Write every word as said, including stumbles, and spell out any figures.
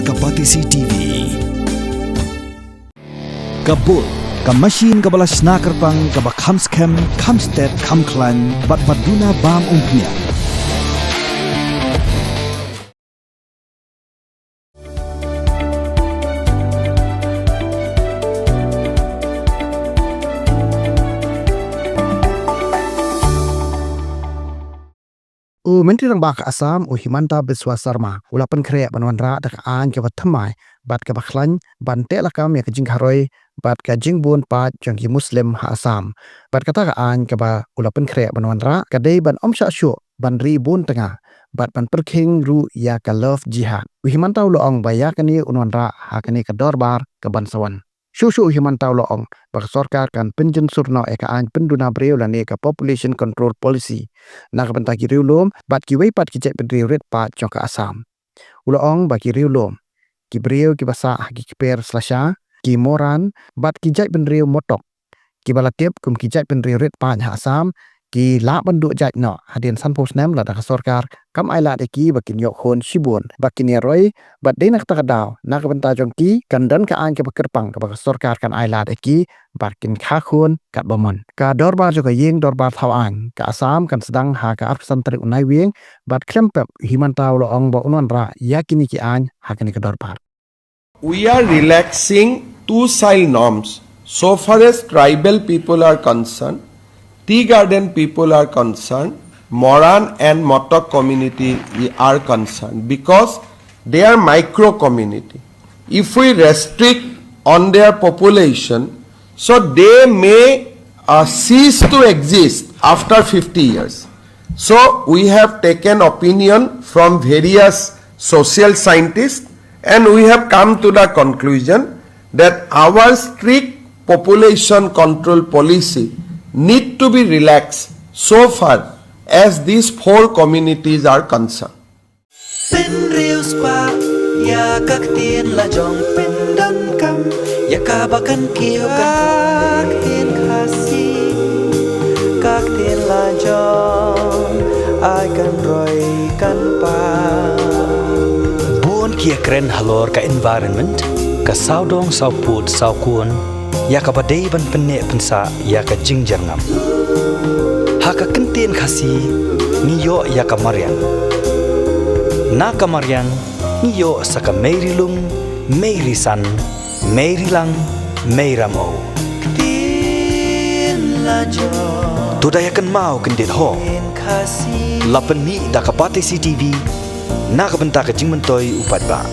Ka Batesi T V. Ka Bull, ka machine kaba la shna kyrpang, kaba kham skhem, kham stet, kham khlaiñ, bad ba duna bam umphniang. U Myntri Rangbah ka Assam, u Himanta Biswa Sarma, u la pynkhreh ban wanrah da ka aiñ kaba thymmai bad kaba khlaiñ ban tehlakam ïa ka jingkharoi bad ka jingbun paid jong ki Muslim ha Assam. Bad kata ka aiñ kaba u la pynkhreh ban wanrah ka dei ban ym shah shuh ban ri bun tnga bad ban pyrkhing ruh ïa ka love jihad. U Himanta u la ong ba ïa kane un wanrah ha kane ka dorbar ka ban sa wan. Shuh shuh u Himanta u la ong ba ka sorkar kan pynjynsur noh ïa ka aiñ pynduna briew lane ka Population Control Policy na ka bynta ki riewlum bad kiwei pat ki jaitbynriew rit paid jong ka Assam. U la ong ba ki riewlum, ki briew kiba sah ha ki kper slasha, ki Moran bad ki jaitbynriew Motok, kiba la tip kum ki jaitbynriew rit paid ha Assam, ki lah ban duh jait noh hadien sanphew snem lada ka sorkar kam ailad ïa ki ba kin ïoh khun shibun ba kin ïaroi, bad dei na kata ka daw na ka bynta jong ki kan don ka aiñ kaba kyrpang kaba ka sorkar kan ailad ïa ki ba kin kha khun katba mon. Ka dorbar jong ka ïing dorbar thaw aiñ ka Assam kan sdang ha ka arphew san tarik u Naiwieng, bad khlem pep u Himanta u la ong ba un wanrah ïa kine ki aiñ ha kane ka dorbar. We are relaxing two child norms. So far as tribal people are concerned, tea garden people are concerned, Moran and Motok community are concerned because they are micro community. If we restrict on their population, so they may uh, cease to exist after fifty years. So we have taken opinion from various social scientists and we have come to the conclusion that our strict population control policy need to be relaxed so far as these four communities are concerned. Pynriewspah ïa ka ktien la jong, pyndonkam ïa kaba kan kiew ka ktien Khasi, ka ktien la jong ai kan roi kan pang. Bun ki ïakren halor ka environment, ka sawdong sawpud sawkun, ïa kaba dei ban pynneh pynsah ïa ka jingjyrngam. Ha ka kyntien Khasi ngi ïoh ïa ka mariang. Na ka mariang ngi ïoh sa ka mei ri lung, mei ri san, mei ri lang, mei ramew. Ktien la jong. To da ïa kynmaw kyndit ho. Ktien Khasi. La pynmih da ka Batesi T V na ka bynta ka jingmyntoi u paidbah.